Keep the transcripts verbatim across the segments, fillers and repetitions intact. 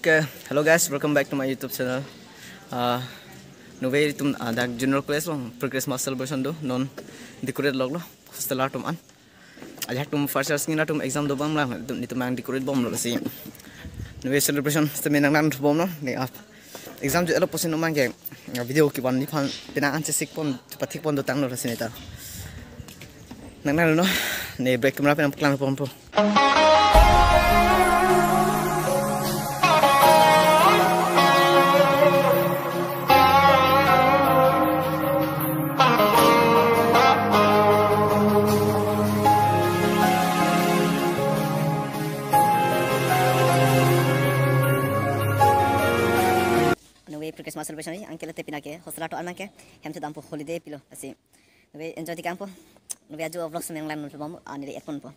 Okay, hello guys, welcome back to my YouTube channel. Ah, nove itum, ah, dak Junior College along pre-Christmas celebration do, non decorate loklo, hostel atum an. Ajahak atum first year singin atum exam dobom lang, itum, itum nang decorate bomlo si. Nove celebration sitame nanglang bomlo, ne ap. Exam jo elo pusi non abangke, ah, video kevan nephan penang an chesik pon, pathik pon dotanglo si neta. Nanglang no, ne back camera pen nangpaklang bompo. Nove pre-Christmas celebration ni, anke late pini ke hostel atum an ke hem si dampo, holiday pilo, lasi nove enjoy tikangpo. Nove ajo vlog sitame nanglang bompo, ani le ekon po.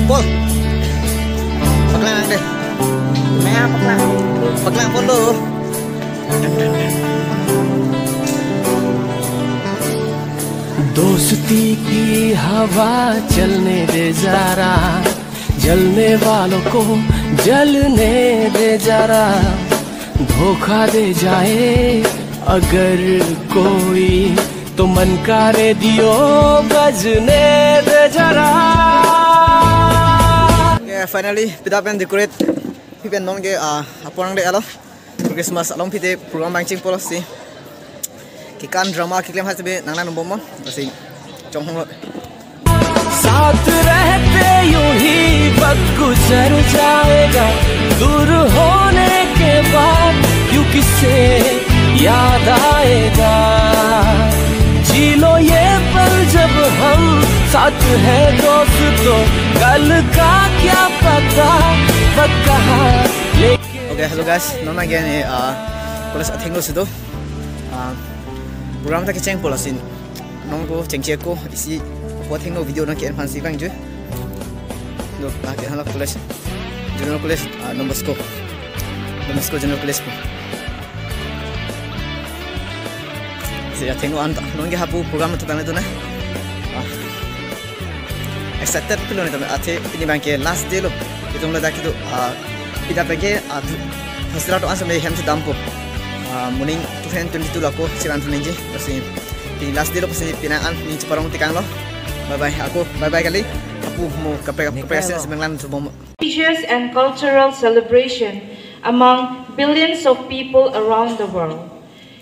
Pol. Paklang dei. Maya paklang. Paklang pon do. दोस्ती की हवा चलने दे जरा, जलने वालों को जलने दे जरा, धोखा दे जाए अगर कोई, तो मन का रेडियो बजने दे जरा। Yeah, finally, pita pen decorate pi pen non ke, ah, apor nang de alo. Christmas along pite program bang chingpo lo si. Kekan drama keklem hasi be nanglang bompo, lasi chonghonglo. साथ रहते यूं ही वक्त गुजर जाएगा, दूर होने के बाद क्यों किसे याद आएगा। जी लो ये पल जब हम साथ हैं दोस्तों, कल का क्या पता वक्त कहाँ लेके Okay, hello guys, non abangke ne, ah, college athengno si do. Ah, program ta kechengpo lasi non ko chengche ko isi apo athengno video nang ke-en aphan si vangji. Do, ah, ke hala college, Junior College, ah, Don Bosco. Don Bosco Junior College ko. Si athengno an ta, non ke hapu program ta tang itu na. Ah. Excited pilo ne tame, athe pini abangke last day lo. Itum ladak kedo, ah, pita abangke, ah, hostel atum an sitame hem si dampo. Ah, morning two thousand twenty-two lako, siran tu ningji. Lasi pini last day lo, pusi penang an ning cheparong tikanglo. Bye bye, ako bye bye kali. Hapu mo kaprek kaprek asin si nanglang bompo. Religious and cultural celebration among billions of people around the world.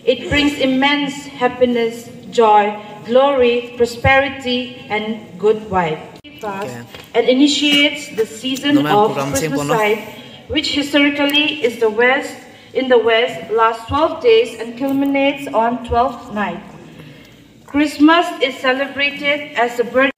It brings immense happiness, joy, glory, prosperity, and good vibe. Fast Okay. and initiates the season Normal of program Christmas same bono. Eve, which historically is the West, in the West, lasts twelve days and culminates on twelfth night. Christmas is celebrated as the birth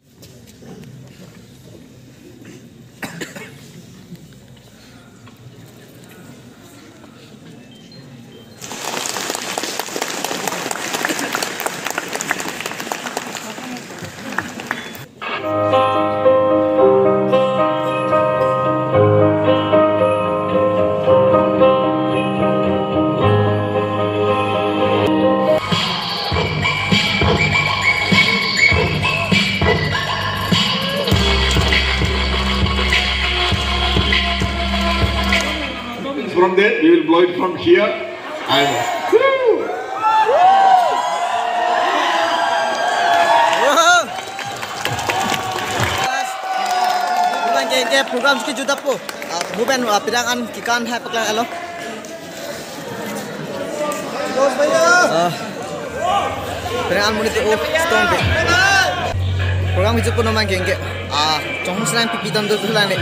From there, we will blow it from here. And woo! Bukan ke, ke program si jutappo. Ah, mo pen, ah, penang an kekan hai paklang alo. Ah, penang an monit, oh, stone pe. Program kejutpo non abangke ke. Ah, chonghong si nang pipi ton do lang ne.